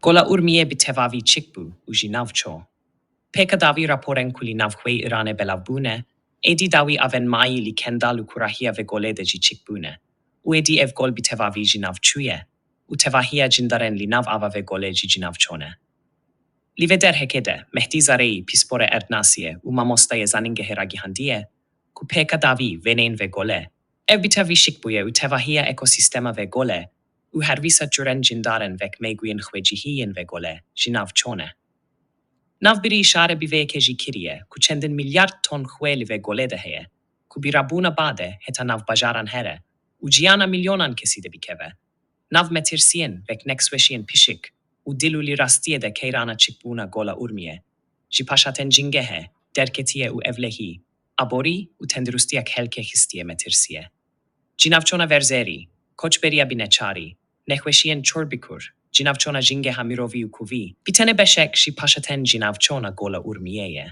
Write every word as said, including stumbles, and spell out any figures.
Gola Urmiyê bi tevavî çik bû û jî nav ço. Pêka dawî raporên ku li nav xweyî Îranê belav bûne, êdî dawî avên mayî li Kendal û Kurahiya vê golê de jî çik bûne û êdî ev gol bi tevavî jî nav çûye û tevahiya cindarên li nav ava vê golê jî ji nav ço ne. Li vê derhekê de Mehdî Zareyî, pîsporê erdnasiyê û mamostayê zanîngehê ragihandiye ku pêka dawî wêneyên vê golê, ev bi tevî şik bûye û tevahiya ekosîstema vê golê û her wisa curên cindarên wek mêgûyên xwecihî yên vê golê ji nav ço ne. Navbirî îşare bi vê yekê jî kiriye ku çendin milyard ton xwê li vê golê de heye ku bi rabûna badê heta nav bajaran here û ciyana milyonan kesî de bikeve. Nav metirsiyên wek nexweşiyên pişik û dil û li rastiyê de keyrana çikbûna Gola Urmiyê, ji paşatên cingehê, derketiye û ewlehî, aborî û tenduristiya kehlkê xistiye metirsiyê. Cinavçona verzerî, koçberiya bineçarî, nexweşiyên çorbikur, cinavçona jingeha mirovî û kuvî, bi tenê beşek ji paşatên cinavçona Gola Urmiyê ye.